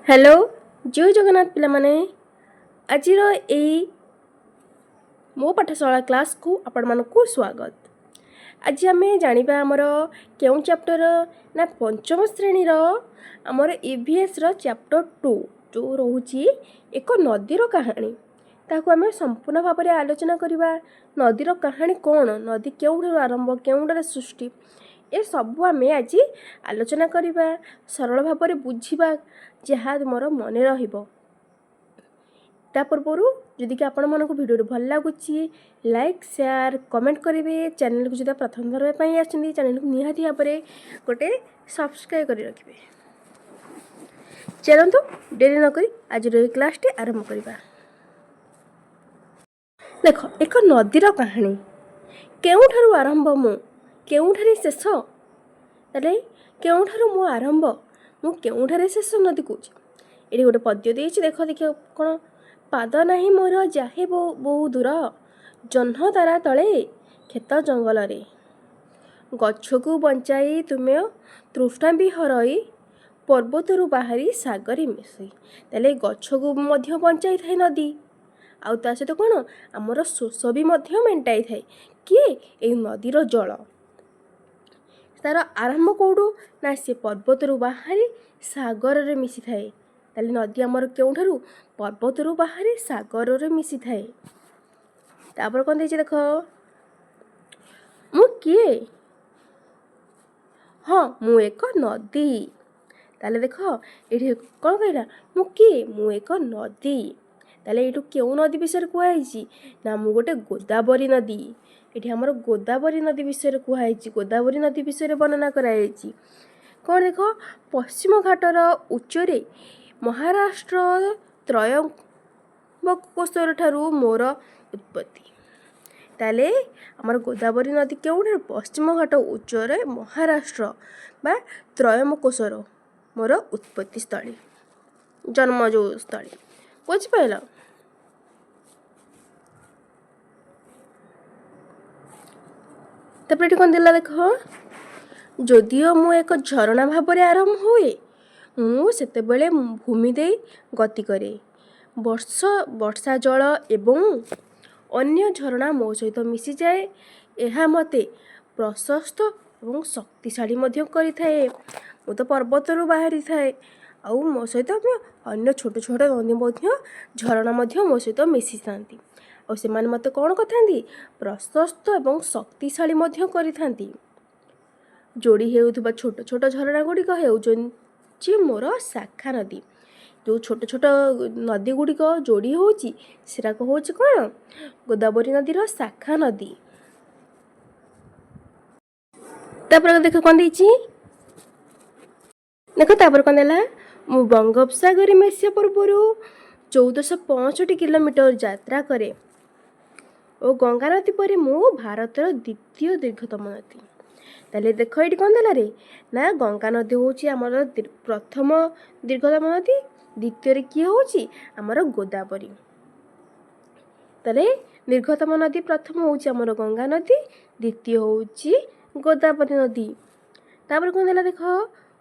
Hello, ଜୟ ଜଗନ୍ନାଥ ପିଲାମାନେ। ଆଜିର ଏଇ ମୋ ପାଠଶାଳା କ୍ଲାସ୍କୁ ଆପଣମାନଙ୍କୁ ସ୍ୱାଗତ। ଆଜି ଆମେ ଜାଣିବା ଆମର କେଉଁ ଚାପ୍ଟର ନା ପଞ୍ଚମ ଶ୍ରେଣୀର ଆମର ଇଭିଏସ୍ର ଚାପ୍ଟର 2 ଯେଉଁ ରହୁଛି ଏକ ନଦୀର କାହାଣୀ, ତାକୁ ଆମେ ସମ୍ପୂର୍ଣ୍ଣ ଭାବରେ ଆଲୋଚନା କରିବା। ନଦୀର କାହାଣୀ କ'ଣ, ନଦୀ କେଉଁଠାରୁ ଆରମ୍ଭ, କେଉଁଠାରେ ସୃଷ୍ଟି, ଏସବୁ ଆମେ ଆଜି ଆଲୋଚନା କରିବା। ସରଳ ଭାବରେ ବୁଝିବା, ଯାହା ତୁମର ମନେ ରହିବ। ତା ପୂର୍ବରୁ ଯଦି କି ଆପଣମାନଙ୍କୁ ଭିଡ଼ିଓଟି ଭଲ ଲାଗୁଛି, ଲାଇକ୍, ସେୟାର, କମେଣ୍ଟ କରିବେ। ଚ୍ୟାନେଲକୁ ଯଦି ପ୍ରଥମ ଥର ପାଇଁ ଆସିଛନ୍ତି, ଚ୍ୟାନେଲକୁ ନିହାତି ଭାବରେ ଗୋଟେ ସବସ୍କ୍ରାଇବ୍ କରି ରଖିବେ। ଚାଲନ୍ତୁ, ଡେରି ନକରି ଆଜିର ଏଇ କ୍ଲାସ୍ଟି ଆରମ୍ଭ କରିବା। ଦେଖ, ଏକ ନଦୀର କାହାଣୀ। କେଉଁଠାରୁ ଆରମ୍ଭ ମୁଁ, କେଉଁଠାରେ ଶେଷ? ତାହେଲେ କେଉଁଠାରୁ ମୁଁ ଆରମ୍ଭ, ମୁଁ କେଉଁଠାରେ ଶେଷ, ନଦୀ କହୁଛି। ଏଠି ଗୋଟେ ପଦ୍ୟ ଦେଇଛି, ଦେଖ, ଦେଖିବ କ'ଣ? ପାଦ ନାହିଁ ମୋର ଯାହେ ବହୁ ଦୂର, ଜହ୍ନ ତାରା ତଳେ କ୍ଷେତ ଜଙ୍ଗଲରେ। ଗଛକୁ ବଞ୍ଚାଇ ତୁମେ ତୃଷ୍ଣା ବି ହରଇ, ପର୍ବତରୁ ବାହାରି ସାଗରେ ମିଶି। ତାହେଲେ ଗଛକୁ ମଧ୍ୟ ବଞ୍ଚାଇଥାଏ ନଦୀ, ଆଉ ତା ସହିତ କ'ଣ ଆମର ଶୋଷ ବି ମଧ୍ୟ ମେଣ୍ଟାଇଥାଏ। କିଏ? ଏଇ ନଦୀର ଜଳ। ତାର ଆରମ୍ଭ କେଉଁଠୁ ନା ସେ ପର୍ବତରୁ ବାହାରି ସାଗରରେ ମିଶିଥାଏ। ତାହେଲେ ନଦୀ ଆମର କେଉଁଠାରୁ? ପର୍ବତରୁ ବାହାରି ସାଗରରେ ମିଶିଥାଏ। ତାପରେ କ'ଣ ଦେଇଛି ଦେଖ। ମୁଁ କିଏ? ହଁ, ମୁଁ ଏକ ନଦୀ। ତାହେଲେ ଦେଖ, ଏଠି କ'ଣ କହିଲା? ମୁଁ କିଏ? ମୁଁ ଏକ ନଦୀ। ତାହେଲେ ଏଇଠୁ କେଉଁ ନଦୀ ବିଷୟରେ କୁହାହେଇଛି ନା ମୁଁ ଗୋଟେ ଗୋଦାବରୀ ନଦୀ। ଏଠି ଆମର ଗୋଦାବରୀ ନଦୀ ବିଷୟରେ କୁହାହେଇଛି, ଗୋଦାବରୀ ନଦୀ ବିଷୟରେ ବର୍ଣ୍ଣନା କରାଯାଇଛି। କ'ଣ ଦେଖ, ପଶ୍ଚିମ ଘାଟର ଉଚ୍ଚରେ ମହାରାଷ୍ଟ୍ର ତ୍ରୟମ୍ବକେଶ୍ୱର ଠାରୁ ମୋର ଉତ୍ପତ୍ତି। ତାହେଲେ ଆମର ଗୋଦାବରୀ ନଦୀ କେଉଁଠାରୁ? ପଶ୍ଚିମ ଘାଟ ଉଚ୍ଚରେ ମହାରାଷ୍ଟ୍ର ବା ତ୍ରୟମ୍ବକେଶ୍ୱର ମୋର ଉତ୍ପତ୍ତି ସ୍ଥଳୀ, ଜନ୍ମ ଯେଉଁ ସ୍ଥଳୀ। ବୁଝିପାରିଲ? ତାପରେ ଏଠି କ'ଣ ଦେଲା ଦେଖ। ଯଦିଓ ମୁଁ ଏକ ଝରଣା ଭାବରେ ଆରମ୍ଭ ହୁଏ, ମୁଁ ସେତେବେଳେ ଭୂମି ଦେଇ ଗତି କରେ। ବର୍ଷା ଜଳ ଏବଂ ଅନ୍ୟ ଝରଣା ମୋ ସହିତ ମିଶିଯାଏ। ଏହା ମୋତେ ପ୍ରଶସ୍ତ ଏବଂ ଶକ୍ତିଶାଳୀ ମଧ୍ୟ କରିଥାଏ। ମୁଁ ତ ପର୍ବତରୁ ବାହାରିଥାଏ, ଆଉ ମୋ ସହିତ ଅନ୍ୟ ଛୋଟ ଛୋଟ ନଦୀ ମଧ୍ୟ, ଝରଣା ମଧ୍ୟ ମୋ ସହିତ ମିଶିଥାନ୍ତି, ଆଉ ସେମାନେ ମୋତେ କ'ଣ କରିଥାନ୍ତି? ପ୍ରଶସ୍ତ ଏବଂ ଶକ୍ତିଶାଳୀ ମଧ୍ୟ କରିଥାନ୍ତି। ଯୋଡ଼ି ହେଉଥିବା ଛୋଟ ଛୋଟ ଝରଣା ଗୁଡ଼ିକ ହେଉଛନ୍ତି ମୋର ଶାଖା ନଦୀ। ଯେଉଁ ଛୋଟ ଛୋଟ ନଦୀ ଗୁଡ଼ିକ ଯୋଡ଼ି ହେଉଛି, ସେଟାକ ହେଉଛି କ'ଣ? ଗୋଦାବରୀ ନଦୀର ଶାଖା ନଦୀ। ତାପରେ ଦେଖ କ'ଣ ଦେଇଛି ଦେଖ। ତାପରେ କ'ଣ ଦେଲା? ମୁଁ ବଙ୍ଗୋପସାଗରରେ ମିଶିବା ପୂର୍ବରୁ 1465 କିଲୋମିଟର ଯାତ୍ରା କରେ ଓ ଗଙ୍ଗା ନଦୀ ପରେ ମୁଁ ଭାରତର ଦ୍ୱିତୀୟ ଦୀର୍ଘତମ ନଦୀ। ତାହେଲେ ଦେଖ, ଏଇଠି କ'ଣ ଦେଲା ରେ ନା ଗଙ୍ଗା ନଦୀ ହେଉଛି ଆମର ପ୍ରଥମ ଦୀର୍ଘତମ ନଦୀ, ଦ୍ୱିତୀୟରେ କିଏ ହେଉଛି? ଆମର ଗୋଦାବରୀ। ତାହେଲେ ଦୀର୍ଘତମ ନଦୀ ପ୍ରଥମ ହେଉଛି ଆମର ଗଙ୍ଗା ନଦୀ, ଦ୍ୱିତୀୟ ହେଉଛି ଗୋଦାବରୀ ନଦୀ। ତାପରେ କ'ଣ ଦେଲା ଦେଖ।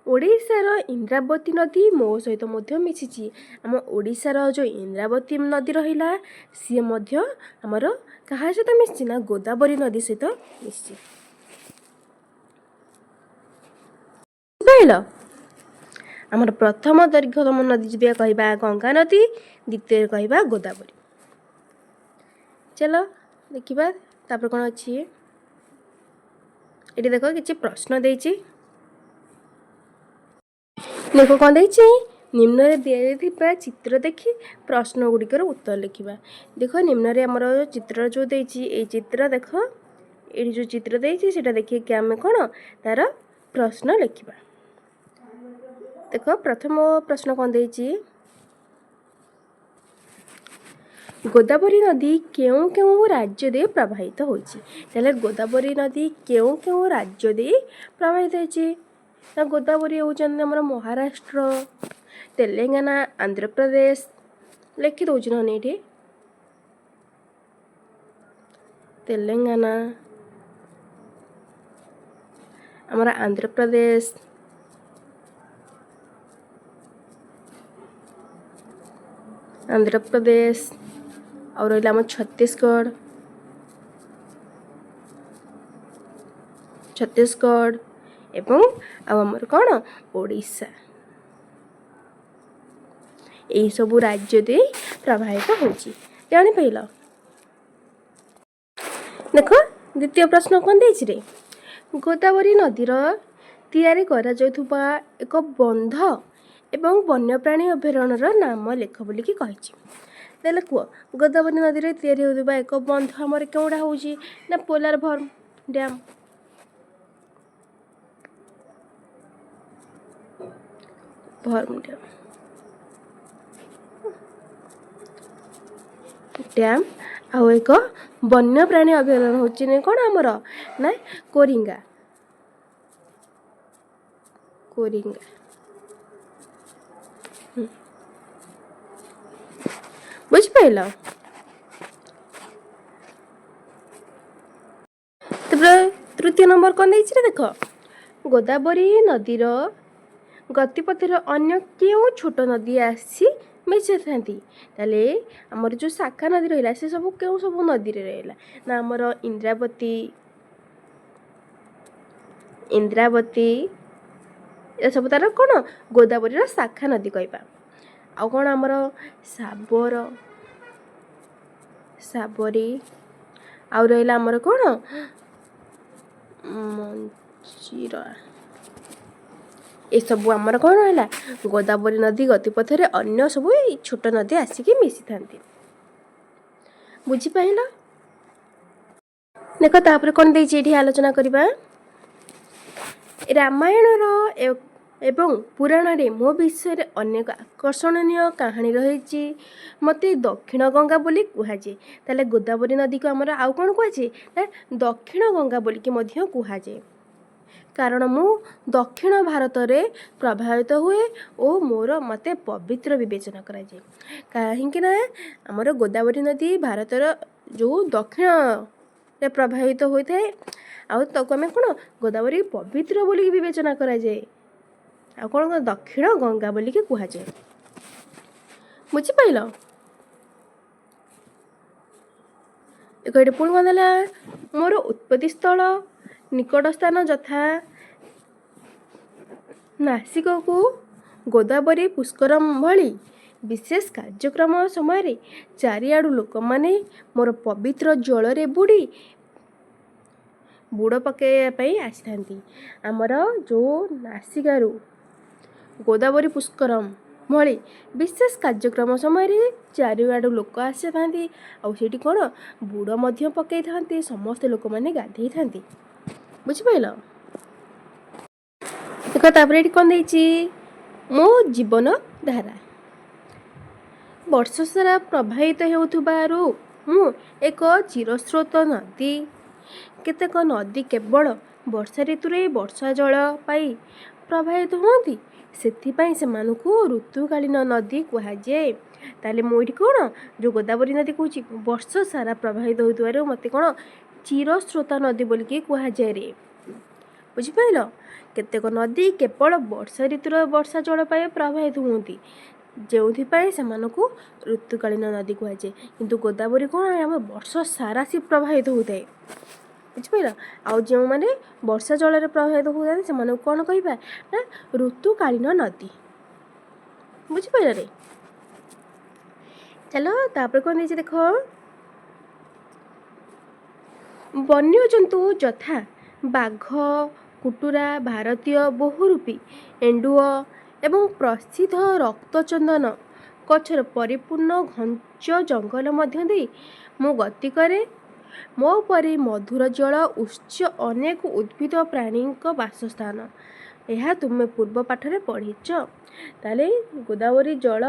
ଓଡ଼ିଶାର ଇନ୍ଦ୍ରାବତୀ ନଦୀ ମୋ ସହିତ ମଧ୍ୟ ମିଶିଛି। ଆମ ଓଡ଼ିଶାର ଯେଉଁ ଇନ୍ଦ୍ରାବତୀ ନଦୀ ରହିଲା, ସିଏ ମଧ୍ୟ ଆମର କାହା ସହିତ ମିଶିଛି ନା ଗୋଦାବରୀ ନଦୀ ସହିତ ମିଶିଛି। ବୁଝିପାରିଲ? ଆମର ପ୍ରଥମ ଦୀର୍ଘତମ ନଦୀ ଯଦି କହିବା ଗଙ୍ଗା ନଦୀ, ଦ୍ୱିତୀୟରେ କହିବା ଗୋଦାବରୀ। ଚାଲ ଦେଖିବା ତାପରେ କ'ଣ ଅଛି। ଏଠି ଦେଖ, କିଛି ପ୍ରଶ୍ନ ଦେଇଛି। ଦେଖ କ'ଣ ଦେଇଛି। ନିମ୍ନରେ ଦିଆଯାଇଥିବା ଚିତ୍ର ଦେଖି ପ୍ରଶ୍ନ ଗୁଡ଼ିକର ଉତ୍ତର ଲେଖିବା। ଦେଖ, ନିମ୍ନରେ ଆମର ଚିତ୍ର ଯେଉଁ ଦେଇଛି, ଏଇ ଚିତ୍ର ଦେଖ, ଏଇଠି ଯେଉଁ ଚିତ୍ର ଦେଇଛି, ସେଇଟା ଦେଖିକି ଆମେ କ'ଣ ତାର ପ୍ରଶ୍ନ ଲେଖିବା। ଦେଖ, ପ୍ରଥମ ପ୍ରଶ୍ନ କ'ଣ ଦେଇଛି? ଗୋଦାବରୀ ନଦୀ କେଉଁ କେଉଁ ରାଜ୍ୟ ଦେଇ ପ୍ରବାହିତ ହୋଇଛି? ତାହେଲେ ଗୋଦାବରୀ ନଦୀ କେଉଁ କେଉଁ ରାଜ୍ୟ ଦେଇ ପ୍ରବାହିତ ହୋଇଛି ନା ଗୋଦାବରୀ ହେଉଛନ୍ତି ଆମର ମହାରାଷ୍ଟ୍ର, ତେଲେଙ୍ଗାନା, ଆନ୍ଧ୍ରପ୍ରଦେଶ। ଲେଖିଦେଉଛି ନହେଲେ ଏଇଠି। ତେଲେଙ୍ଗାନା, ଆମର ଆନ୍ଧ୍ରପ୍ରଦେଶ, ଆନ୍ଧ୍ରପ୍ରଦେଶ, ଆଉ ରହିଲା ଆମ ଛତିଶଗଡ଼, ଛତିଶଗଡ଼ ଏବଂ ଆଉ ଆମର କ'ଣ ଓଡ଼ିଶା, ଏହିସବୁ ରାଜ୍ୟ ଦେଇ ପ୍ରବାହିତ ହେଉଛି। ଜାଣିପାରିଲ? ଦେଖ, ଦ୍ୱିତୀୟ ପ୍ରଶ୍ନ କ'ଣ ଦେଇଛି ରେ? ଗୋଦାବରୀ ନଦୀର ତିଆରି କରାଯାଉଥିବା ଏକ ବନ୍ଧ ଏବଂ ବନ୍ୟପ୍ରାଣୀ ଅଭୟାରଣ୍ୟର ନାମ ଲେଖ ବୋଲିକି କହିଛି। ତାହେଲେ କୁହ, ଗୋଦାବରୀ ନଦୀରେ ତିଆରି ହେଉଥିବା ଏକ ବନ୍ଧ ଆମର କେଉଁଟା ହେଉଛି ନା ପୋଲାରଭରମ ଡ୍ୟାମ୍। ଭରମ ଡ୍ୟାମ୍। ଆଉ ଏକ ବନ୍ୟପ୍ରାଣୀ ଅଭୟାରଣ୍ୟ ହେଉଛି ନା କ'ଣ ଆମର ନା କୋରିଙ୍ଗା, କୋରିଙ୍ଗା। ବୁଝିପାରିଲ? ତାପରେ ତୃତୀୟ ନମ୍ବର କ'ଣ ଦେଇଛି ରେ ଦେଖ। ଗୋଦାବରୀ ନଦୀର ଗତିପଥରେ ଅନ୍ୟ କେଉଁ ଛୋଟ ନଦୀ ଆସି ମିଶିଥାନ୍ତି? ତାହେଲେ ଆମର ଯେଉଁ ଶାଖା ନଦୀ ରହିଲା, ସେ ସବୁ କେଉଁ ସବୁ ନଦୀରେ ରହିଲା ନା ଆମର ଇନ୍ଦ୍ରାବତୀ, ଇନ୍ଦ୍ରାବତୀ, ଏସବୁ ତାର କ'ଣ ଗୋଦାବରୀର ଶାଖା ନଦୀ କହିବା। ଆଉ କ'ଣ ଆମର ସାବର, ସାବରୀ, ଆଉ ରହିଲା ଆମର କ'ଣ ମଞ୍ଜିରା। ଏସବୁ ଆମର କ'ଣ ହେଲା, ଗୋଦାବରୀ ନଦୀ ଗତିପଥରେ ଅନ୍ୟ ସବୁ ଏଇ ଛୋଟ ନଦୀ ଆସିକି ମିଶିଥାନ୍ତି। ବୁଝିପାରିଲ? ଦେଖ, ତାପରେ କ'ଣ ଦେଇଛି ଏଠି ଆଲୋଚନା କରିବା। ରାମାୟଣର ଏବଂ ପୁରାଣରେ ମୋ ବିଷୟରେ ଅନେକ ଆକର୍ଷଣୀୟ କାହାଣୀ ରହିଛି। ମୋତେ ଦକ୍ଷିଣ ଗଙ୍ଗା ବୋଲି କୁହାଯାଏ। ତାହେଲେ ଗୋଦାବରୀ ନଦୀକୁ ଆମର ଆଉ କ'ଣ କୁହାଯାଏ ନା ଦକ୍ଷିଣ ଗଙ୍ଗା ବୋଲିକି ମଧ୍ୟ କୁହାଯାଏ, କାରଣ ମୁଁ ଦକ୍ଷିଣ ଭାରତରେ ପ୍ରଭାବିତ ହୁଏ ଓ ମୋର ମୋତେ ପବିତ୍ର ବିବେଚନା କରାଯାଏ। କାହିଁକି ନା ଆମର ଗୋଦାବରୀ ନଦୀ ଭାରତର ଯେଉଁ ଦକ୍ଷିଣରେ ପ୍ରବାହିତ ହୋଇଥାଏ, ଆଉ ତାକୁ ଆମେ କ'ଣ ଗୋଦାବରୀ ପବିତ୍ର ବୋଲିକି ବିବେଚନା କରାଯାଏ, ଆଉ କ'ଣ ଦକ୍ଷିଣ ଗଙ୍ଗା ବୋଲିକି କୁହାଯାଏ। ବୁଝିପାରିଲ? ଦେଖ, ଏଠି ପୁଣି କ'ଣ ଦେଲା? ମୋର ଉତ୍ପତ୍ତି ସ୍ଥଳ ନିକଟ ସ୍ଥାନ ଯଥା ନାସିକକୁ ଗୋଦାବରୀ ପୁଷ୍କରମ ଭଳି ବିଶେଷ କାର୍ଯ୍ୟକ୍ରମ ସମୟରେ ଚାରିଆଡ଼ୁ ଲୋକମାନେ ମୋର ପବିତ୍ର ଜଳରେ ବୁଡ଼ି ବୁଡ଼ ପକାଇବା ପାଇଁ ଆସିଥାନ୍ତି। ଆମର ଯେଉଁ ନାସିକାରୁ ଗୋଦାବରୀ ପୁଷ୍କରମ ଭଳି ବିଶେଷ କାର୍ଯ୍ୟକ୍ରମ ସମୟରେ ଚାରିଆଡ଼ୁ ଲୋକ ଆସିଥାନ୍ତି, ଆଉ ସେଇଠି କ'ଣ ବୁଡ଼ ମଧ୍ୟ ପକାଇଥାନ୍ତି, ସମସ୍ତେ ଲୋକମାନେ ଗାଧେଇଥାନ୍ତି। ବୁଝିପାରିଲ? ଦେଖ, ତାପରେ ଏଠି କ'ଣ ଦେଇଛି? ମୋ ଜୀବନ ଧାରା। ବର୍ଷ ସାରା ପ୍ରବାହିତ ହେଉଥିବାରୁ ମୁଁ ଏକ ଚିରସ୍ରୋତ ନଦୀ। କେତେକ ନଦୀ କେବଳ ବର୍ଷା ଋତୁରେ ବର୍ଷା ଜଳ ପାଇ ପ୍ରବାହିତ ହୁଅନ୍ତି, ସେଥିପାଇଁ ସେମାନଙ୍କୁ ଋତୁକାଳୀନ ନଦୀ କୁହାଯାଏ। ତାହେଲେ ମୁଁ ଏଇଠି କ'ଣ ଯେଉଁ ଗୋଦାବରୀ ନଦୀ କହୁଛି, ବର୍ଷ ସାରା ପ୍ରବାହିତ ହେଉଥିବାରୁ ମୋତେ କ'ଣ ଚିରସ୍ରୋତା ନଦୀ ବୋଲିକି କୁହାଯାଏ ରେ। ବୁଝିପାରିଲ? କେତେକ ନଦୀ କେବଳ ବର୍ଷା ଋତୁର ବର୍ଷା ଜଳ ପାଇ ପ୍ରବାହିତ ହୁଅନ୍ତି, ଯେଉଁଥିପାଇଁ ସେମାନଙ୍କୁ ଋତୁକାଳୀନ ନଦୀ କୁହାଯାଏ। କିନ୍ତୁ ଗୋଦାବରୀ କ'ଣ ଆମ ବର୍ଷ ସାରା ସେ ପ୍ରବାହିତ ହୋଇଥାଏ। ବୁଝିପାରିଲ? ଆଉ ଯେଉଁମାନେ ବର୍ଷା ଜଳରେ ପ୍ରବାହିତ ହେଉଥାନ୍ତି, ସେମାନଙ୍କୁ କ'ଣ କହିବା ନା ଋତୁକାଳୀନ ନଦୀ। ବୁଝିପାରିଲ ରେ? ଚାଲ, ତାପରେ କ'ଣ ଦେଇଛି ଦେଖ। ବନ୍ୟଜନ୍ତୁ ଯଥା ବାଘ, କୁଟୁରା, ଭାରତୀୟ ବହୁରୂପୀ ଏଣ୍ଡୁଅ ଏବଂ ପ୍ରସିଦ୍ଧ ରକ୍ତଚନ୍ଦନ ଗଛର ପରିପୂର୍ଣ୍ଣ ଘଞ୍ଚ ଜଙ୍ଗଲ ମଧ୍ୟ ଦେଇ ମୁଁ ଗତି କରେ। ମୋ ପରି ମଧୁର ଜଳ ଉତ୍ସ ଅନେକ ଉଦ୍ଭିଦ ପ୍ରାଣୀଙ୍କ ବାସସ୍ଥାନ। ଏହା ତୁମେ ପୂର୍ବ ପାଠରେ ପଢ଼ିଛ। ତାହେଲେ ଗୋଦାବରୀ ଜଳ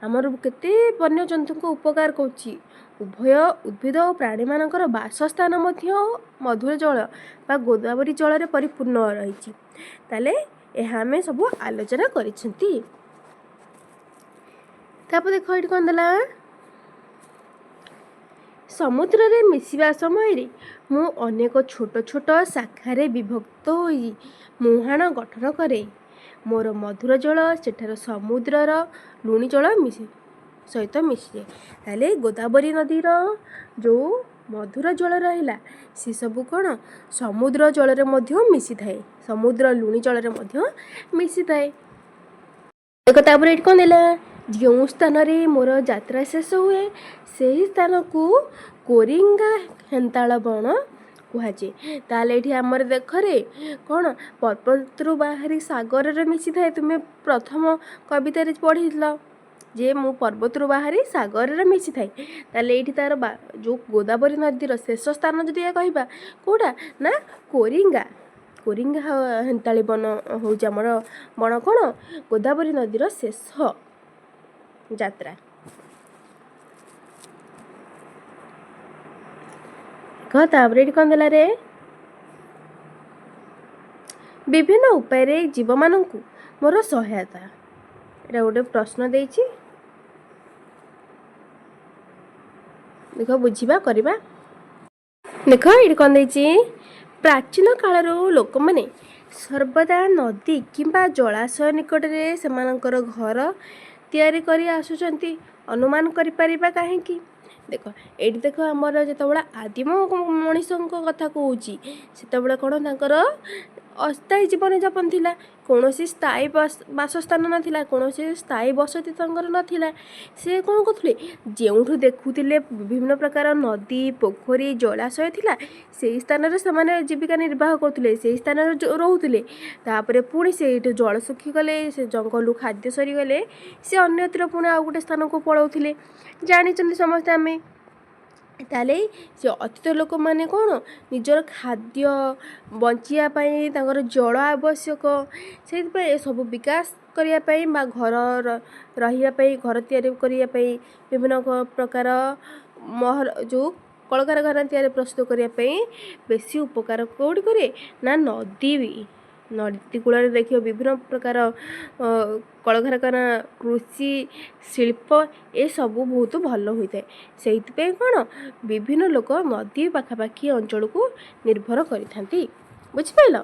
ଆମର କେତେ ବନ୍ୟଜନ୍ତୁଙ୍କ ଉପକାର କରୁଛି। ଉଭୟ ଉଦ୍ଭିଦ ଓ ପ୍ରାଣୀମାନଙ୍କର ବାସସ୍ଥାନ ମଧ୍ୟ ମଧୁର ଜଳ ବା ଗୋଦାବରୀ ଜଳରେ ପରିପୂର୍ଣ୍ଣ ରହିଛି। ତାହେଲେ ଏହା ଆମେ ସବୁ ଆଲୋଚନା କରିଛନ୍ତି। ତାପରେ ଦେଖ, ଏଇଠି କ'ଣ ଦେଲା? ସମୁଦ୍ରରେ ମିଶିବା ସମୟରେ ମୁଁ ଅନେକ ଛୋଟ ଛୋଟ ଶାଖାରେ ବିଭକ୍ତ ହୋଇ ମୁହାଣ ଗଠନ କରେ। ମୋର ମଧୁର ଜଳ ସେଠାର ସମୁଦ୍ରର ଲୁଣି ଜଳ ମିଶେ। ସହିତ ମିଶିଯାଏ। ତାହେଲେ ଗୋଦାବରୀ ନଦୀର ଯେଉଁ ମଧୁର ଜଳ ରହିଲା, ସେସବୁ କ'ଣ ସମୁଦ୍ର ଜଳରେ ମଧ୍ୟ ମିଶିଥାଏ, ସମୁଦ୍ର ଲୁଣି ଜଳରେ ମଧ୍ୟ ମିଶିଥାଏ। ଦେଖ, ତାପରେ ଏଠି କ'ଣ ଦେଲା? ଯେଉଁ ସ୍ଥାନରେ ମୋର ଯାତ୍ରା ଶେଷ ହୁଏ, ସେହି ସ୍ଥାନକୁ କୋରିଙ୍ଗା ହେନ୍ତାଳ ବଣ କୁହାଯାଏ। ତାହେଲେ ଏଠି ଆମର ଦେଖରେ କ'ଣ ପର୍ବତରୁ ବାହାରି ସାଗରରେ ମିଶିଥାଏ। ତୁମେ ପ୍ରଥମ କବିତାରେ ପଢ଼ିଥିଲ ଯେ ମୁଁ ପର୍ବତରୁ ବାହାରି ସାଗରରେ ମିଶିଥାଏ। ତାହେଲେ ଏଇଠି ତାର ଯେଉଁ ଗୋଦାବରୀ ନଦୀର ଶେଷ ସ୍ଥାନ ଯଦି କହିବା, କେଉଁଟା ନା କୋରିଙ୍ଗା। କୋରିଙ୍ଗା ହେନ୍ତାଳି ବନ ହେଉଛି ଆମର ବଣ କ'ଣ ଗୋଦାବରୀ ନଦୀର ଶେଷ ଯାତ୍ରା। ଦେଖ, ତାପରେ ଏଠି କ'ଣ ଦେଲା ରେ? ବିଭିନ୍ନ ଉପାୟରେ ଜୀବମାନଙ୍କୁ ମୋର ସହାୟତା। ଏଇଟା ଗୋଟେ ପ୍ରଶ୍ନ ଦେଇଛି, ଦେଖ, ବୁଝିବା, କରିବା। ଦେଖ, ଏଇଠି କ'ଣ ଦେଇଛି? ପ୍ରାଚୀନ କାଳରୁ ଲୋକମାନେ ସର୍ବଦା ନଦୀ କିମ୍ବା ଜଳାଶୟ ନିକଟରେ ସେମାନଙ୍କର ଘର ତିଆରି କରି ଆସୁଛନ୍ତି। ଅନୁମାନ କରିପାରିବା କାହିଁକି? ଦେଖ, ଏଇଠି ଦେଖ, ଆମର ଯେତେବେଳେ ଆଦିମ ମଣିଷଙ୍କ କଥା କହୁଛି, ସେତେବେଳେ କ'ଣ ତାଙ୍କର ଅସ୍ଥାୟୀ ଜୀବନଯାପନ ଥିଲା। କୌଣସି ସ୍ଥାୟୀ ବାସସ୍ଥାନ ନଥିଲା, କୌଣସି ସ୍ଥାୟୀ ବସତି ତାଙ୍କର ନଥିଲା। ସେ କ'ଣ କରୁଥିଲେ? ଯେଉଁଠୁ ଦେଖୁଥିଲେ ବିଭିନ୍ନ ପ୍ରକାର ନଦୀ, ପୋଖରୀ, ଜଳାଶୟ ଥିଲା, ସେଇ ସ୍ଥାନରେ ସେମାନେ ଜୀବିକା ନିର୍ବାହ କରୁଥିଲେ, ସେଇ ସ୍ଥାନରେ ରହୁଥିଲେ। ତାପରେ ପୁଣି ସେଇଠୁ ଜଳ ଶୁଖିଗଲେ, ସେ ଜଙ୍ଗଲରୁ ଖାଦ୍ୟ ସରିଗଲେ, ସେ ଅନ୍ୟତ୍ର ପୁଣି ଆଉ ଗୋଟେ ସ୍ଥାନକୁ ପଳାଉଥିଲେ। ଜାଣିଛନ୍ତି ସମସ୍ତେ ଆମେ। ତାହେଲେ ସେ ଅତୀତ ଲୋକମାନେ କ'ଣ ନିଜର ଖାଦ୍ୟ, ବଞ୍ଚିବା ପାଇଁ ତାଙ୍କର ଜଳ ଆବଶ୍ୟକ। ସେଇଥିପାଇଁ ଏସବୁ ବିକାଶ କରିବା ପାଇଁ ବା ଘର ରହିବା ପାଇଁ, ଘର ତିଆରି କରିବା ପାଇଁ, ବିଭିନ୍ନ ପ୍ରକାର ମହଲ ଯେଉଁ କଳକାରଖାନା ତିଆରି ପ୍ରସ୍ତୁତ କରିବା ପାଇଁ ବେଶୀ ଉପକାର କେଉଁଠି କରେ ନା ନଦୀ। ନଦୀ କୂଳରେ ଦେଖିବ ବିଭିନ୍ନ ପ୍ରକାର କଳକାରଖାନା, କୃଷି, ଶିଳ୍ପ ଏସବୁ ବହୁତ ଭଲ ହୋଇଥାଏ। ସେଇଥିପାଇଁ କ'ଣ ବିଭିନ୍ନ ଲୋକ ନଦୀ ପାଖାପାଖି ଅଞ୍ଚଳକୁ ନିର୍ଭର କରିଥାନ୍ତି। ବୁଝିପାରିଲ?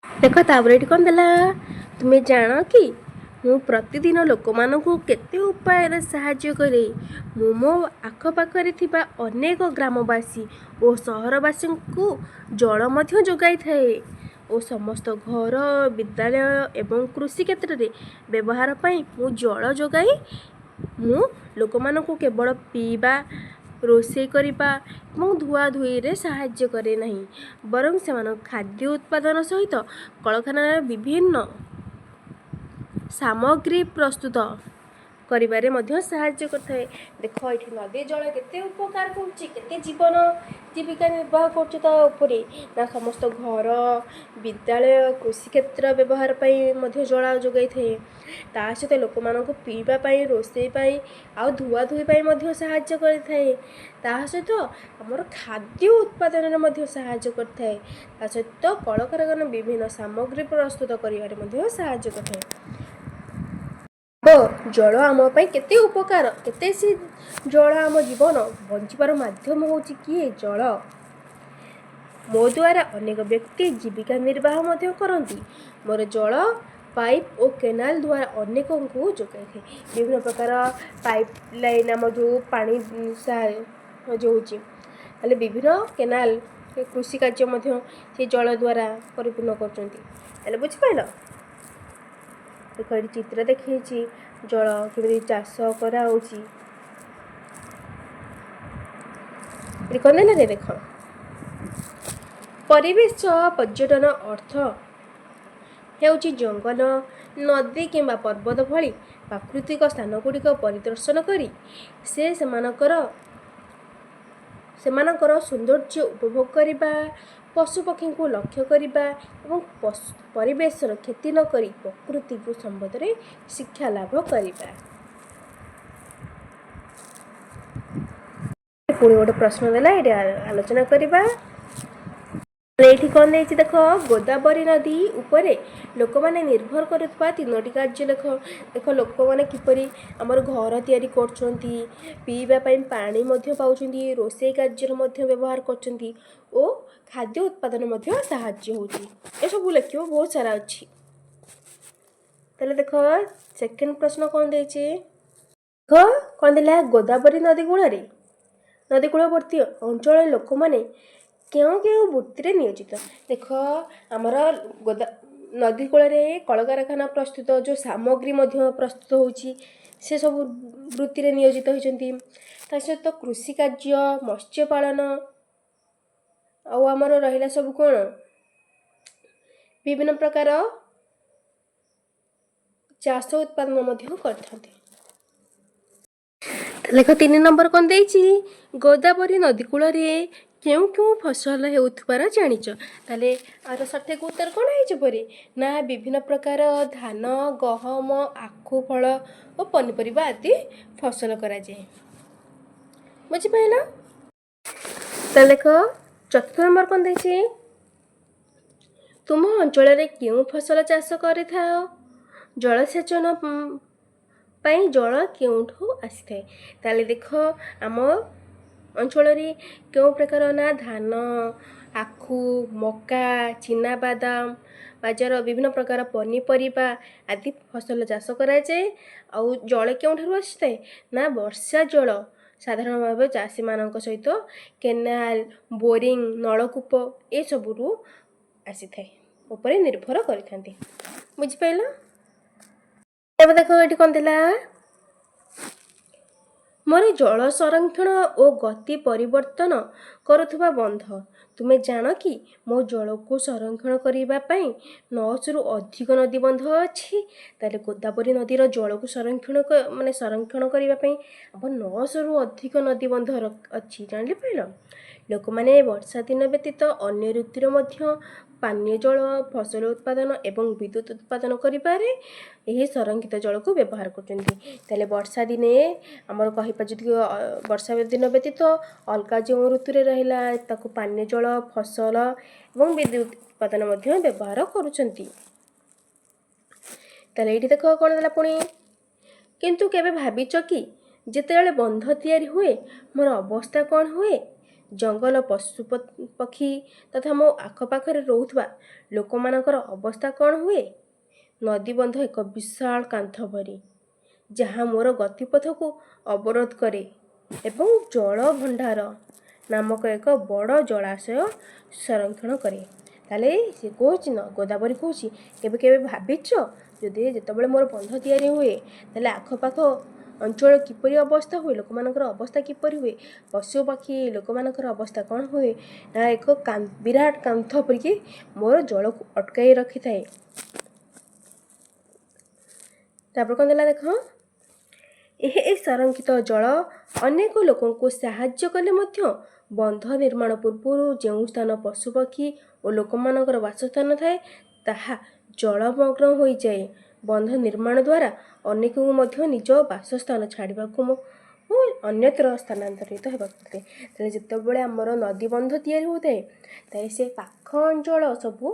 ଦେଖ, ତାପରେ ଏଠି କ'ଣ ଦେଲା? ତୁମେ ଜାଣ କି ମୁଁ ପ୍ରତିଦିନ ଲୋକମାନଙ୍କୁ କେତେ ଉପାୟରେ ସାହାଯ୍ୟ କରେ? ମୁଁ ମୋ ଆଖପାଖରେ ଥିବା ଅନେକ ଗ୍ରାମବାସୀ ଓ ସହରବାସୀଙ୍କୁ ଜଳ ମଧ୍ୟ ଯୋଗାଇଥାଏ ଓ ସମସ୍ତ ଘର, ବିଦ୍ୟାଳୟ ଏବଂ କୃଷି କ୍ଷେତ୍ରରେ ବ୍ୟବହାର ପାଇଁ ମୁଁ ଜଳ ଯୋଗାଇ। ମୁଁ ଲୋକମାନଙ୍କୁ କେବଳ ପିଇବା, ରୋଷେଇ କରିବା ଏବଂ ଧୁଆଧୁଇରେ ସାହାଯ୍ୟ କରେ ନାହିଁ, ବରଂ ସେମାନଙ୍କ ଖାଦ୍ୟ ଉତ୍ପାଦନ ସହିତ କଳକାରଖାନାର ବିଭିନ୍ନ ସାମଗ୍ରୀ ପ୍ରସ୍ତୁତ କରିବାରେ ମଧ୍ୟ ସାହାଯ୍ୟ କରିଥାଏ। ଦେଖ, ଏଠି ନଦୀ ଜଳ କେତେ ଉପକାର କରୁଛି, କେତେ ଜୀବନ ଜୀବିକା ନିର୍ବାହ କରୁଛି ତା ଉପରେ ନା ସମସ୍ତ ଘର, ବିଦ୍ୟାଳୟ, କୃଷି କ୍ଷେତ୍ର ବ୍ୟବହାର ପାଇଁ ମଧ୍ୟ ଜଳ ଯୋଗାଇଥାଏ। ତା ସହିତ ଲୋକମାନଙ୍କୁ ପିଇବା ପାଇଁ, ରୋଷେଇ ପାଇଁ ଆଉ ଧୁଆଧୁଇ ପାଇଁ ମଧ୍ୟ ସାହାଯ୍ୟ କରିଥାଏ। ତା ସହିତ ଆମର ଖାଦ୍ୟ ଉତ୍ପାଦନରେ ମଧ୍ୟ ସାହାଯ୍ୟ କରିଥାଏ। ତା ସହିତ କଳକାରଖାନା ବିଭିନ୍ନ ସାମଗ୍ରୀ ପ୍ରସ୍ତୁତ କରିବାରେ ମଧ୍ୟ ସାହାଯ୍ୟ କରିଥାଏ। ଜଳ ଆମ ପାଇଁ କେତେ ଉପକାର, କେତେ ସେ ଜଳ ଆମ ଜୀବନ ବଞ୍ଚିବାର ମାଧ୍ୟମ ହେଉଛି କିଏ? ଜଳ। ମୋ ଦ୍ୱାରା ଅନେକ ବ୍ୟକ୍ତି ଜୀବିକା ନିର୍ବାହ ମଧ୍ୟ କରନ୍ତି। ମୋର ଜଳ ପାଇପ୍ ଓ କେନାଲ ଦ୍ୱାରା ଅନେକଙ୍କୁ ଯୋଗାଇଥାଏ। ବିଭିନ୍ନ ପ୍ରକାର ପାଇପ୍ ଲାଇନ୍ ଆମ ଯେଉଁ ପାଣି ସାହାଯ୍ୟ ହେଉଛି। ହେଲେ ବିଭିନ୍ନ କେନାଲ, କୃଷି କାର୍ଯ୍ୟ ମଧ୍ୟ ସେ ଜଳ ଦ୍ୱାରା ପରିପୂର୍ଣ୍ଣ କରୁଛନ୍ତି। ହେଲେ ବୁଝିପାରିଲ? ଦେଖ, ଏଠି ଚିତ୍ର ଦେଖେଇଛି ଜଳ କେମିତି ଚାଷ କରାହେଉଛି। ଏଠି କ'ଣ ଦେଲେ ଦେଖ। ପରିବେଶ ପର୍ଯ୍ୟଟନ ଅର୍ଥ ହେଉଛି ଜଙ୍ଗଲ, ନଦୀ କିମ୍ବା ପର୍ବତ ଭଳି ପ୍ରାକୃତିକ ସ୍ଥାନଗୁଡ଼ିକ ପରିଦର୍ଶନ କରି ସେ ସେମାନଙ୍କର ସୌନ୍ଦର୍ଯ୍ୟ ଉପଭୋଗ କରିବା, ପଶୁପକ୍ଷୀଙ୍କୁ ଲକ୍ଷ୍ୟ କରିବା ଏବଂ ପରିବେଶର କ୍ଷତି ନକରି ପ୍ରକୃତିକୁ ସମ୍ବନ୍ଧରେ ଶିକ୍ଷା ଲାଭ କରିବା। ପୁଣି ଗୋଟେ ପ୍ରଶ୍ନ ଦେଲା, ଏଠି ଆଲୋଚନା କରିବା। ଏଇଠି କ'ଣ ଦେଇଛି ଦେଖ। ଗୋଦାବରୀ ନଦୀ ଉପରେ ଲୋକମାନେ ନିର୍ଭର କରୁଥିବା ତିନୋଟି କାର୍ଯ୍ୟ ଲେଖ। ଦେଖ, ଲୋକମାନେ କିପରି ଆମର ଘର ତିଆରି କରୁଛନ୍ତି, ପିଇବା ପାଇଁ ପାଣି ମଧ୍ୟ ପାଉଛନ୍ତି, ରୋଷେଇ କାର୍ଯ୍ୟରେ ମଧ୍ୟ ବ୍ୟବହାର କରୁଛନ୍ତି ଓ ଖାଦ୍ୟ ଉତ୍ପାଦନ ମଧ୍ୟ ସାହାଯ୍ୟ ହେଉଛି। ଏସବୁ ଲେଖିବ, ବହୁତ ସାରା ଅଛି। ତାହେଲେ ଦେଖ, ସେକେଣ୍ଡ ପ୍ରଶ୍ନ କ'ଣ ଦେଇଛି ଦେଖ। କ'ଣ ଦେଲା? ଗୋଦାବରୀ ନଦୀ କୂଳରେ, ନଦୀ କୂଳବର୍ତ୍ତୀ ଅଞ୍ଚଳର ଲୋକମାନେ କେଉଁ କେଉଁ ବୃତ୍ତିରେ ନିୟୋଜିତ? ଦେଖ, ଆମର ନଦୀ କୂଳରେ କଳକାରଖାନା ପ୍ରସ୍ତୁତ ଯେଉଁ ସାମଗ୍ରୀ ମଧ୍ୟ ପ୍ରସ୍ତୁତ ହେଉଛି, ସେସବୁ ବୃତ୍ତିରେ ନିୟୋଜିତ ହୋଇଛନ୍ତି। ତା ସହିତ କୃଷି କାର୍ଯ୍ୟ, ମତ୍ସ୍ୟ ପାଳନ ଆଉ ଆମର ରହିଲା ସବୁ କ'ଣ, ବିଭିନ୍ନ ପ୍ରକାର ଚାଷ ଉତ୍ପାଦନ ମଧ୍ୟ କରିଥାନ୍ତି। ଲେଖ, 3 ନମ୍ବର କ'ଣ ଦେଇଛି? ଗୋଦାବରୀ ନଦୀ କୂଳରେ କେଉଁ କେଉଁ ଫସଲ ହେଉଥିବାର ଜାଣିଛ? ତାହେଲେ ଆର ସଠିକ ଉତ୍ତର କ'ଣ ହେଇଯିବ ରେ? ନା, ବିଭିନ୍ନ ପ୍ରକାର ଧାନ, ଗହମ, ଆଖୁ, ଫଳ ଓ ପନିପରିବା ଆଦି ଫସଲ କରାଯାଏ। ବୁଝିପାରିଲ? ତାହେଲେ ଲେଖ, ଚତୁର୍ଥ ନମ୍ବର କ'ଣ ଦେଇଛି? ତୁମ ଅଞ୍ଚଳରେ କେଉଁ ଫସଲ ଚାଷ କରିଥାଅ? ଜଳସେଚନ ପାଇଁ ଜଳ କେଉଁଠୁ ଆସିଥାଏ? ତାହେଲେ ଦେଖ, ଆମ ଅଞ୍ଚଳରେ କେଉଁ ପ୍ରକାର ନା ଧାନ, ଆଖୁ, ମକା, ଚିନାବାଦାମ, ବାଜରା, ବିଭିନ୍ନ ପ୍ରକାର ପନିପରିବା ଆଦି ଫସଲ ଚାଷ କରାଯାଏ। ଆଉ ଜଳ କେଉଁଠାରୁ ଆସିଥାଏ? ନା, ବର୍ଷା ଜଳ ସାଧାରଣ ଭାବେ ଚାଷୀମାନଙ୍କ ସହିତ କେନାଲ, ବୋରିଂ, ନଳକୂପ ଏସବୁରୁ ଆସିଥାଏ, ଉପରେ ନିର୍ଭର କରିଥାନ୍ତି। ବୁଝିପାରିଲ? ଏବେ ଦେଖ, ଏଠି କ'ଣ ଥିଲା? ମୋର ଜଳ ସଂରକ୍ଷଣ ଓ ଗତି ପରିବର୍ତ୍ତନ କରୁଥିବା ବନ୍ଧ। ତୁମେ ଜାଣ କି ମୋ ଜଳକୁ ସଂରକ୍ଷଣ କରିବା ପାଇଁ 900ରୁ ଅଧିକ ନଦୀ ବନ୍ଧ ଅଛି? ତାହେଲେ ଗୋଦାବରୀ ନଦୀର ଜଳକୁ ସଂରକ୍ଷଣ ମାନେ ସଂରକ୍ଷଣ କରିବା ପାଇଁ ଆମ 900ରୁ ଅଧିକ ନଦୀ ବନ୍ଧ ଅଛି, ଜାଣିଲି ପାରିଲ? ଲୋକମାନେ ବର୍ଷା ଦିନ ବ୍ୟତୀତ ଅନ୍ୟ ଋତୁରେ ମଧ୍ୟ ପାନୀୟ ଜଳ, ଫସଲ ଉତ୍ପାଦନ ଏବଂ ବିଦ୍ୟୁତ ଉତ୍ପାଦନ କରିବାରେ ଏହି ସଂରକ୍ଷିତ ଜଳକୁ ବ୍ୟବହାର କରୁଛନ୍ତି। ତାହେଲେ ବର୍ଷା ଦିନେ ଆମର କହିବା ଯଦି ବର୍ଷା ଦିନ ବ୍ୟତୀତ ଅଲଗା ଯେଉଁ ଋତୁରେ ରହିଲା, ତାକୁ ପାନୀୟ ଜଳ, ଫସଲ ଏବଂ ବିଦ୍ୟୁତ ଉତ୍ପାଦନ ମଧ୍ୟ ବ୍ୟବହାର କରୁଛନ୍ତି। ତାହେଲେ ଏଇଠି ଦେଖ, କ'ଣ ଦେଲା ପୁଣି? କିନ୍ତୁ କେବେ ଭାବିଛ କି ଯେତେବେଳେ ବନ୍ଧ ତିଆରି ହୁଏ, ମୋର ଅବସ୍ଥା କ'ଣ ହୁଏ? ଜଙ୍ଗଲ, ପଶୁ ପକ୍ଷୀ ତଥା ମୋ ଆଖପାଖରେ ରହୁଥିବା ଲୋକମାନଙ୍କର ଅବସ୍ଥା କ'ଣ ହୁଏ? ନଦୀବନ୍ଧ ଏକ ବିଶାଳ କାନ୍ଥ ପରି, ଯାହା ମୋର ଗତିପଥକୁ ଅବରୋଧ କରେ ଏବଂ ଜଳଭଣ୍ଡାର ନାମକ ଏକ ବଡ଼ ଜଳାଶୟ ସଂରକ୍ଷଣ କରେ। ତାହେଲେ ସେ କହୁଛି ନା, ଗୋଦାବରୀ କହୁଛି, କେବେ କେବେ ଭାବିଛ, ଯଦି ଯେତେବେଳେ ମୋର ବନ୍ଧ ତିଆରି ହୁଏ, ତାହେଲେ ଆଖପାଖ ଅଞ୍ଚଳ କିପରି ଅବସ୍ଥା ହୁଏ, ଲୋକମାନଙ୍କର ଅବସ୍ଥା କିପରି ହୁଏ, ପଶୁ ପକ୍ଷୀ ଲୋକମାନଙ୍କର ଅବସ୍ଥା କ'ଣ ହୁଏ? ନା, ଏକ ବିରାଟ କାନ୍ଥ ପରିକି ମୋର ଜଳକୁ ଅଟକାଇ ରଖିଥାଏ। ତାପରେ କ'ଣ ଦେଲା ଦେଖ। ଏହି ସଂରକ୍ଷିତ ଜଳ ଅନେକ ଲୋକଙ୍କୁ ସାହାଯ୍ୟ କଲେ ମଧ୍ୟ ବନ୍ଧ ନିର୍ମାଣ ପୂର୍ବରୁ ଯେଉଁ ସ୍ଥାନ ପଶୁପକ୍ଷୀ ଓ ଲୋକମାନଙ୍କର ବାସସ୍ଥାନ ଥାଏ, ତାହା ଜଳମଗ୍ନ ହୋଇଯାଏ। ବନ୍ଧ ନିର୍ମାଣ ଦ୍ୱାରା ଅନେକଙ୍କୁ ମଧ୍ୟ ନିଜ ବାସସ୍ଥାନ ଛାଡ଼ିବାକୁ ଅନ୍ୟତ୍ର ସ୍ଥାନାନ୍ତରିତ ହେବାକୁ ପଡ଼ିଥାଏ। ତାହେଲେ ଯେତେବେଳେ ଆମର ନଦୀ ବନ୍ଧ ତିଆରି ହେଉଥାଏ, ତାହେଲେ ସେ ପାଖ ଅଞ୍ଚଳ ସବୁ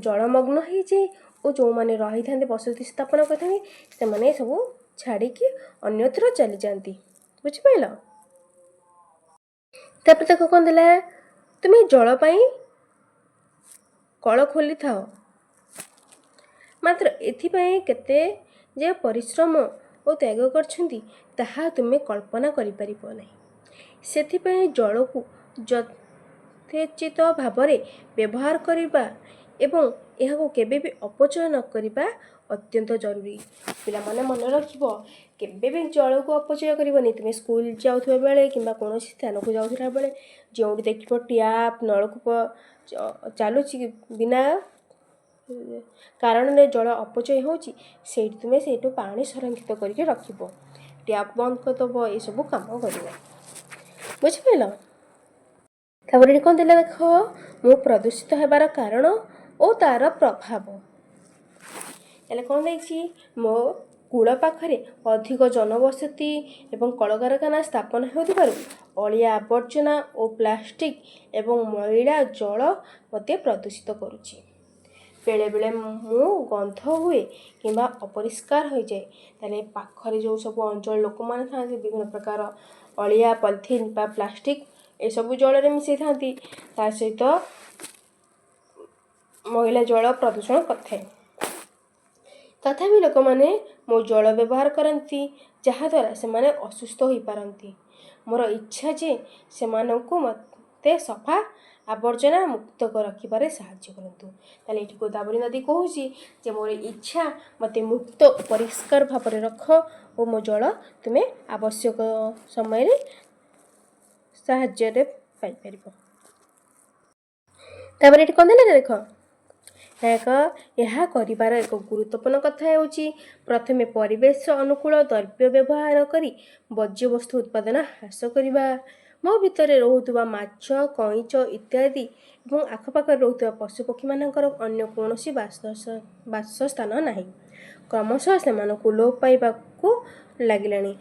ଜଳମଗ୍ନ ହେଇଯାଏ ଓ ଯେଉଁମାନେ ରହିଥାନ୍ତି, ବସତି ସ୍ଥାପନ କରିଥାନ୍ତି, ସେମାନେ ସବୁ ଛାଡ଼ିକି ଅନ୍ୟତ୍ର ଚାଲିଯାଆନ୍ତି। ବୁଝିପାରିଲ? ତାପରେ ଦେଖ, କ'ଣ ଦେଲା? ତୁମେ ଜଳ ପାଇଁ କଳ ଖୋଲିଥାଅ, ମାତ୍ର ଏଥିପାଇଁ କେତେ ଯେ ପରିଶ୍ରମ ଓ ତ୍ୟାଗ କରିଛନ୍ତି, ତାହା ତୁମେ କଳ୍ପନା କରିପାରିବ ନାହିଁ। ସେଥିପାଇଁ ଜଳକୁ ଯଥୋଚିତ ଭାବରେ ବ୍ୟବହାର କରିବା ଏବଂ ଏହାକୁ କେବେ ବି ଅପଚୟ ନ କରିବା ଅତ୍ୟନ୍ତ ଜରୁରୀ। ପିଲାମାନେ, ମନେ ରଖିବ, କେବେ ବି ଜଳକୁ ଅପଚୟ କରିବନି। ତୁମେ ସ୍କୁଲ ଯାଉଥିବା ବେଳେ କିମ୍ବା କୌଣସି ସ୍ଥାନକୁ ଯାଉଥିଲା ବେଳେ ଯେଉଁଠି ଦେଖିବ ଟ୍ୟାପ୍, ନଳକୂପ ଚାଲୁଛି, ବିନା କାରଣରେ ଜଳ ଅପଚୟ ହେଉଛି, ସେଇଠି ତୁମେ ସେଇଠୁ ପାଣି ସଂରକ୍ଷିତ କରିକି ରଖିବ, ଟ୍ୟାପ୍ ବନ୍ଦ କରିଦେବ, ଏସବୁ କାମ କରିବ। ବୁଝିପାରିଲ? ତାପରେ ଏଠି କ'ଣ ଦେଲା ଦେଖ। ମୁଁ ପ୍ରଦୂଷିତ ହେବାର କାରଣ ଓ ତା'ର ପ୍ରଭାବ। ହେଲେ କ'ଣ ଦେଇଛି? ମୋ କୂଳ ପାଖରେ ଅଧିକ ଜନବସତି ଏବଂ କଳକାରଖାନା ସ୍ଥାପନ ହେଉଥିବାରୁ ଅଳିଆ ଆବର୍ଜନା ଓ ପ୍ଲାଷ୍ଟିକ୍ ଏବଂ ମଇଳା ଜଳ ମୋତେ ପ୍ରଦୂଷିତ କରୁଛି। ବେଳେବେଳେ ମୁଁ ଗନ୍ଧ ହୁଏ କିମ୍ବା ଅପରିଷ୍କାର ହୋଇଯାଏ। ତାହେଲେ ପାଖରେ ଯେଉଁ ସବୁ ଅଞ୍ଚଳ ଲୋକମାନେ ଥାଆନ୍ତି, ବିଭିନ୍ନ ପ୍ରକାର ଅଳିଆ, ପଲିଥିନ୍ ବା ପ୍ଲାଷ୍ଟିକ୍ ଏସବୁ ଜଳରେ ମିଶାଇଥାନ୍ତି। ତା ସହିତ ମଇଳା ଜଳ ପ୍ରଦୂଷଣ କରିଥାଏ। ତଥାପି ଲୋକମାନେ ମୋ ଜଳ ବ୍ୟବହାର କରନ୍ତି, ଯାହାଦ୍ୱାରା ସେମାନେ ଅସୁସ୍ଥ ହୋଇପାରନ୍ତି। ମୋର ଇଚ୍ଛା ଯେ ସେମାନଙ୍କୁ ମୋତେ ସଫା ଆବର୍ଜନା ମୁକ୍ତ ରଖିବାରେ ସାହାଯ୍ୟ କରନ୍ତୁ। ତାହେଲେ ଏଠି ଗୋଦାବରୀ ନଦୀ କହୁଛି ଯେ ମୋର ଇଚ୍ଛା, ମୋତେ ମୁକ୍ତ ପରିଷ୍କାର ଭାବରେ ରଖ ଓ ମୋ ଜଳ ତୁମେ ଆବଶ୍ୟକ ସମୟରେ ସାହାଯ୍ୟରେ ପାଇପାରିବ। ତାପରେ ଏଠି କ'ଣ ଦେଲା ଦେଖ। ଏକ ଏହା କରିବାର ଏକ ଗୁରୁତ୍ୱପୂର୍ଣ୍ଣ କଥା ହେଉଛି ପ୍ରଥମେ ପରିବେଶ ଅନୁକୂଳ ଦ୍ରବ୍ୟ ବ୍ୟବହାର କରି ବର୍ଜ୍ୟବସ୍ତୁ ଉତ୍ପାଦନ ହ୍ରାସ କରିବା। ମୋ ଭିତରେ ରହୁଥିବା ମାଛ, କଇଁଚ ଇତ୍ୟାଦି ଏବଂ ଆଖପାଖରେ ରହୁଥିବା ପଶୁପକ୍ଷୀମାନଙ୍କର ଅନ୍ୟ କୌଣସି ବାସସ୍ଥାନ ନାହିଁ। କ୍ରମଶଃ ସେମାନଙ୍କୁ ଲୋପ ପାଇବାକୁ ଲାଗିଲାଣି।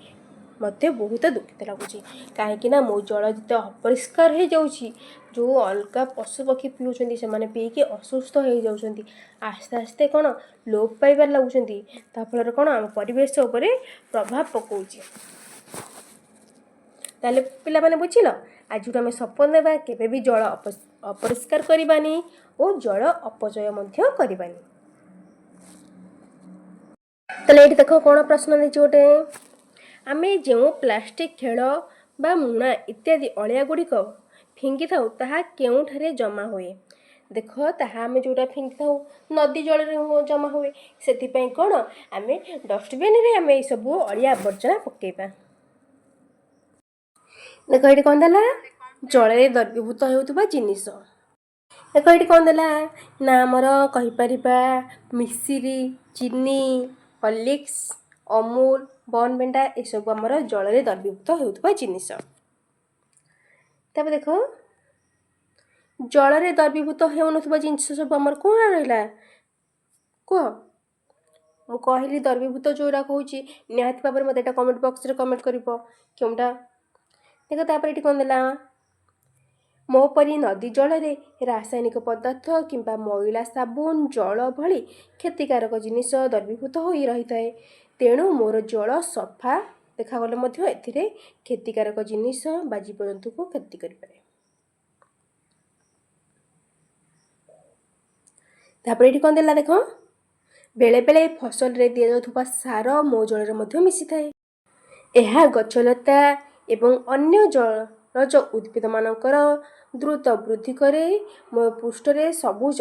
ମୋତେ ବହୁତ ଦୁଃଖିତ ଲାଗୁଛି, କାହିଁକି ନା ମୋ ଜଳ ଯେତେ ଅପରିଷ୍କାର ହେଇଯାଉଛି, ଯେଉଁ ଅଲଗା ପଶୁପକ୍ଷୀ ପିଉଛନ୍ତି, ସେମାନେ ପିଇକି ଅସୁସ୍ଥ ହେଇଯାଉଛନ୍ତି। ଆସ୍ତେ ଆସ୍ତେ କ'ଣ ଲୋପ ପାଇବାରେ ଲାଗୁଛନ୍ତି। ତା ଫଳରେ କ'ଣ ଆମ ପରିବେଶ ଉପରେ ପ୍ରଭାବ ପକାଉଛି। ତାହେଲେ ପିଲାମାନେ ବୁଝିଲ? ଆଜିଠୁ ଆମେ ଶପଥ ନେବା, କେବେ ବି ଜଳ ଅପରିଷ୍କାର କରିବାନି ଓ ଜଳ ଅପଚୟ ମଧ୍ୟ କରିବାନି। ତାହେଲେ ଏଇଠି ଦେଖ, କ'ଣ ପ୍ରଶ୍ନ ଦେଇଛି ଗୋଟେ। ଆମେ ଯେଉଁ ପ୍ଲାଷ୍ଟିକ୍, ଖେଳ ବା ମୁଣା ଇତ୍ୟାଦି ଅଳିଆ ଗୁଡ଼ିକ ଫିଙ୍ଗିଥାଉ, ତାହା କେଉଁଠାରେ ଜମା ହୁଏ? ଦେଖ, ତାହା ଆମେ ଯେଉଁଟା ଫିଙ୍ଗିଥାଉ, ନଦୀ ଜଳରେ ଜମା ହୁଏ। ସେଥିପାଇଁ କ'ଣ ଆମେ ଡଷ୍ଟବିନରେ ଆମେ ଏଇସବୁ ଅଳିଆ ଆବର୍ଜନା ପକାଇବା। ଦେଖ, ଏଇଠି କ'ଣ ଦେଲା? ଜଳରେ ଦ୍ରବୀଭୂତ ହେଉଥିବା ଜିନିଷ। ଦେଖ, ଏଇଠି କ'ଣ ଦେଲା ନା ଆମର କହିପାରିବା ମିଶିରି, ଚିନି, ହର୍ଲିକ୍ସ, ଅମୁଲ, ବର୍ନଭିଟା, ଏସବୁ ଆମର ଜଳରେ ଦ୍ରବୀଭୂତ ହେଉଥିବା ଜିନିଷ। ତାପରେ ଦେଖ, ଜଳରେ ଦ୍ରବୀଭୂତ ହେଉନଥିବା ଜିନିଷ ସବୁ ଆମର କ'ଣ ରହିଲା କୁହ। ମୁଁ କହିଲି ଦ୍ରବୀଭୂତ ଯେଉଁଟା କହୁଛି, ନିହାତି ଭାବରେ ମୋତେ ଏଇଟା କମେଣ୍ଟ ବକ୍ସରେ କମେଣ୍ଟ କରିବ କେଉଁଟା। ଦେଖ, ତାପରେ ଏଠି କ'ଣ ଦେଲା? ମୋ ପରି ନଦୀ ଜଳରେ ରାସାୟନିକ ପଦାର୍ଥ କିମ୍ବା ମଇଳା ସାବୁନ ଜଳ ଭଳି କ୍ଷତିକାରକ ଜିନିଷ ଦ୍ରବୀଭୂତ ହୋଇ ରହିଥାଏ। ତେଣୁ ମୋର ଜଳ ସଫା ଦେଖାଗଲେ ମଧ୍ୟ ଏଥିରେ କ୍ଷତିକାରକ ଜିନିଷ ବା ଜୀବଜନ୍ତୁକୁ କ୍ଷତି କରିପାରେ। ତାପରେ ଏଠି କ'ଣ ଦେଲା ଦେଖ। ବେଳେବେଳେ ଫସଲରେ ଦିଆଯାଉଥିବା ସାର ମୋ ଜଳରେ ମଧ୍ୟ ମିଶିଥାଏ। ଏହା ଗଛଲତା ଏବଂ ଅନ୍ୟ ଜଳଜ ଉଦ୍ଭିଦମାନଙ୍କର ଦ୍ରୁତ ବୃଦ୍ଧି କରେ। ମୋ ପୃଷ୍ଠରେ ସବୁଜ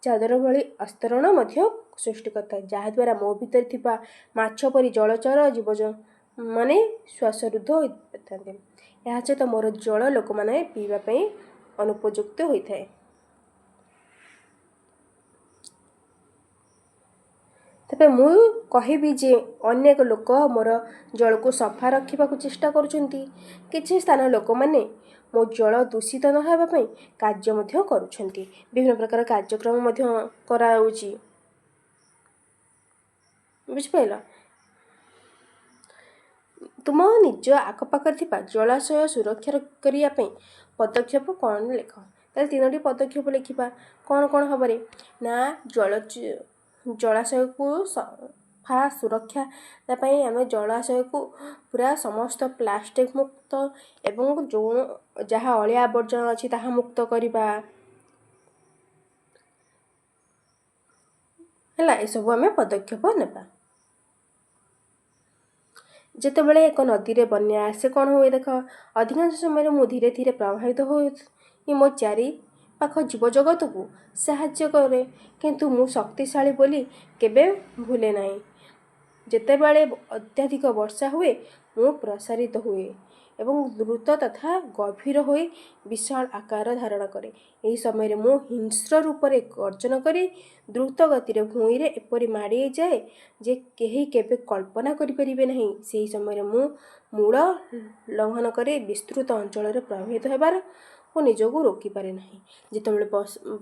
ଚାଦର ଭଳି ଆସ୍ତରଣ ମଧ୍ୟ ସୃଷ୍ଟି କରିଥାଏ, ଯାହାଦ୍ୱାରା ମୋ ଭିତରେ ଥିବା ମାଛ ପରି ଜଳଚର ଜୀବ ମାନେ ଶ୍ୱାସରୁଦ୍ଧ ହୋଇପାରିଥାନ୍ତି। ଏହା ସହିତ ମୋର ଜଳ ଲୋକମାନେ ପିଇବା ପାଇଁ ଅନୁପଯୁକ୍ତ ହୋଇଥାଏ। ତେବେ ମୁଁ କହିବି ଯେ ଅନେକ ଲୋକ ମୋର ଜଳକୁ ସଫା ରଖିବାକୁ ଚେଷ୍ଟା କରୁଛନ୍ତି। କିଛି ସ୍ଥାନ ଲୋକମାନେ ମୋ ଜଳ ଦୂଷିତ ନ ହେବା ପାଇଁ କାର୍ଯ୍ୟ ମଧ୍ୟ କରୁଛନ୍ତି। ବିଭିନ୍ନ ପ୍ରକାର କାର୍ଯ୍ୟକ୍ରମ ମଧ୍ୟ କରାଯାଉଛି। ବୁଝିପାରିଲ? ତୁମ ନିଜ ଆଖପାଖରେ ଥିବା ଜଳାଶୟ ସୁରକ୍ଷା କରିବା ପାଇଁ ପଦକ୍ଷେପ କ'ଣ ଲେଖ। ତାହେଲେ ତିନୋଟି ପଦକ୍ଷେପ ଲେଖିବା। କ'ଣ କ'ଣ ହବରେ ନା ଜଳାଶୟକୁ ସଫା ସୁରକ୍ଷା ପାଇଁ ଆମେ ଜଳାଶୟକୁ ପୁରା ସମସ୍ତ ପ୍ଲାଷ୍ଟିକ୍ ମୁକ୍ତ ଏବଂ ଯେଉଁ ଯାହା ଅଳିଆ ଆବର୍ଜନା ଅଛି, ତାହା ମୁକ୍ତ କରିବା। ହେଲା, ଏସବୁ ଆମେ ପଦକ୍ଷେପ ନେବା। ଯେତେବେଳେ ଏକ ନଦୀରେ ବନ୍ୟା ଆସେ, କ'ଣ ହୁଏ ଦେଖ। ଅଧିକାଂଶ ସମୟରେ ମୁଁ ଧୀରେ ଧୀରେ ପ୍ରବାହିତ ହୋଇ ମୋ ଚାରି ପାଖ ଜୀବଜଗତକୁ ସାହାଯ୍ୟ କରେ, କିନ୍ତୁ ମୁଁ ଶକ୍ତିଶାଳୀ ବୋଲି କେବେ ଭୁଲେ ନାହିଁ। ଯେତେବେଳେ ଅତ୍ୟଧିକ ବର୍ଷା ହୁଏ, ମୁଁ ପ୍ରସାରିତ ହୁଏ ଏବଂ ଦ୍ରୁତ ତଥା ଗଭୀର ହୋଇ ବିଶାଳ ଆକାର ଧାରଣ କରେ। ଏହି ସମୟରେ ମୁଁ ହିଂସ୍ର ରୂପରେ ଗର୍ଜନ କରି ଦ୍ରୁତ ଗତିରେ ଭୂଇଁରେ ଏପରି ମାଡ଼ି ହେଇଯାଏ ଯେ କେହି କେବେ କଳ୍ପନା କରିପାରିବେ ନାହିଁ। ସେହି ସମୟରେ ମୁଁ ମୂଳ ଲଙ୍ଘନ କରି ବିସ୍ତୃତ ଅଞ୍ଚଳରେ ପ୍ରବାହିତ ହେବାର ଓ ନିଜକୁ ରୋକିପାରେ ନାହିଁ। ଯେତେବେଳେ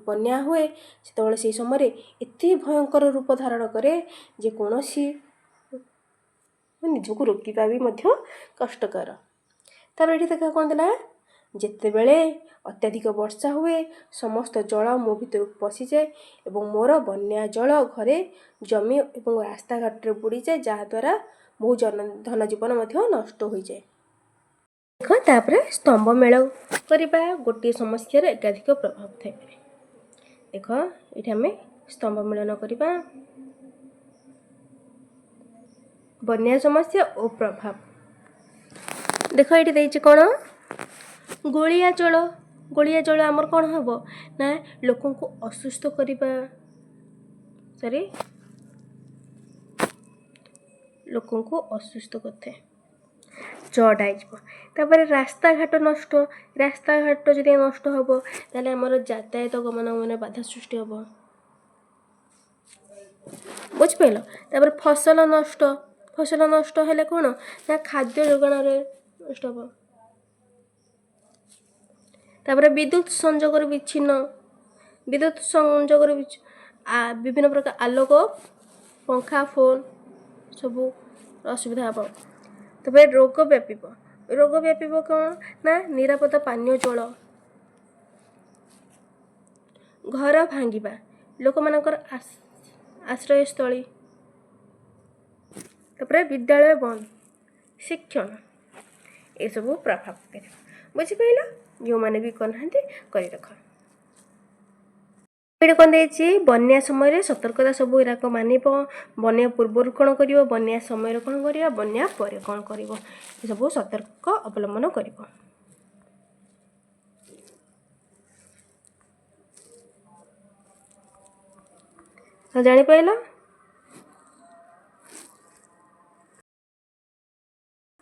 ବନ୍ୟା ହୁଏ, ସେତେବେଳେ ସେହି ସମୟରେ ଏତେ ଭୟଙ୍କର ରୂପ ଧାରଣ କରେ ଯେ କୌଣସି ନିଜକୁ ରୋକିବା ବି ମଧ୍ୟ କଷ୍ଟକର। ତାପରେ ଏଠି ଦେଖ, କ'ଣ ଦେଲା? ଯେତେବେଳେ ଅତ୍ୟଧିକ ବର୍ଷା ହୁଏ, ସମସ୍ତ ଜଳ ମୋ ଭିତରକୁ ପଶିଯାଏ ଏବଂ ମୋର ବନ୍ୟା ଜଳ ଘରେ, ଜମି ଏବଂ ରାସ୍ତାଘାଟରେ ବୁଡ଼ିଯାଏ, ଯାହାଦ୍ୱାରା ବହୁ ଜନ ଧନଜୀବନ ମଧ୍ୟ ନଷ୍ଟ ହୋଇଯାଏ। ଦେଖ, ତାପରେ ସ୍ତମ୍ଭ ମେଳ କରିବା। ଗୋଟିଏ ସମସ୍ୟାର ଏକାଧିକ ପ୍ରଭାବ ଥାଇପାରେ। ଦେଖ, ଏଇଠି ଆମେ ସ୍ତମ୍ଭ ମେଳନ କରିବା। ବନ୍ୟା ସମସ୍ୟା ଓ ପ୍ରଭାବ। ଦେଖ, ଏଇଠି ଦେଇଛି କ'ଣ? ଗୋଳିଆ ଜଳ। ଗୋଳିଆ ଜଳ ଆମର କ'ଣ ହେବ ନା ଲୋକଙ୍କୁ ଅସୁସ୍ଥ କରିବା, ସରି, ଲୋକଙ୍କୁ ଅସୁସ୍ଥ କରିଥାଏ, ଜଟା ହେଇଯିବ। ତାପରେ ରାସ୍ତାଘାଟ ନଷ୍ଟ। ରାସ୍ତାଘାଟ ଯଦି ନଷ୍ଟ ହେବ, ତାହେଲେ ଆମର ଯାତାୟାତ ଗମନାଗମନରେ ବାଧା ସୃଷ୍ଟି ହେବ। ବୁଝିପାରିଲ? ତାପରେ ଫସଲ ନଷ୍ଟ। ଫସଲ ନଷ୍ଟ ହେଲେ କ'ଣ ନା ଖାଦ୍ୟ ଯୋଗାଣରେ ନଷ୍ଟ ହେବ। ତାପରେ ବିଦ୍ୟୁତ ସଂଯୋଗରୁ ବିଚ୍ଛିନ୍ନ। ବିଦ୍ୟୁତ ସଂଯୋଗରୁ ବିଭିନ୍ନ ପ୍ରକାର ଆଲୋକ, ପଙ୍ଖା, ଫୋନ୍ ସବୁ ଅସୁବିଧା ହେବ। ତାପରେ ରୋଗ ବ୍ୟାପିବ। ରୋଗ ବ୍ୟାପିବ କ'ଣ ନା ନିରାପଦ ପାନୀୟ ଜଳ, ଘର ଭାଙ୍ଗିବା, ଲୋକମାନଙ୍କର ଆଶ୍ରୟସ୍ଥଳୀ, ତାପରେ ବିଦ୍ୟାଳୟ ବନ୍ଦ, ଶିକ୍ଷଣ, ଏସବୁ ପ୍ରଭାବ ପକାଇବ। ବୁଝିପାରିଲ? ଯେଉଁମାନେ ବି କରିନାହାନ୍ତି, କରି ରଖ। ଏଠି କ'ଣ ଦେଇଛି? ବନ୍ୟା ସମୟରେ ସତର୍କତା ସବୁ ଏରାକ ମାନିବ। ବନ୍ୟା ପୂର୍ବରୁ କ'ଣ କରିବ, ବନ୍ୟା ସମୟରେ କ'ଣ କରିବ, ବନ୍ୟା ପରେ କ'ଣ କରିବ, ଏସବୁ ସତର୍କ ଅବଲମ୍ବନ କରିବ। ତ ଜାଣିପାରିଲ?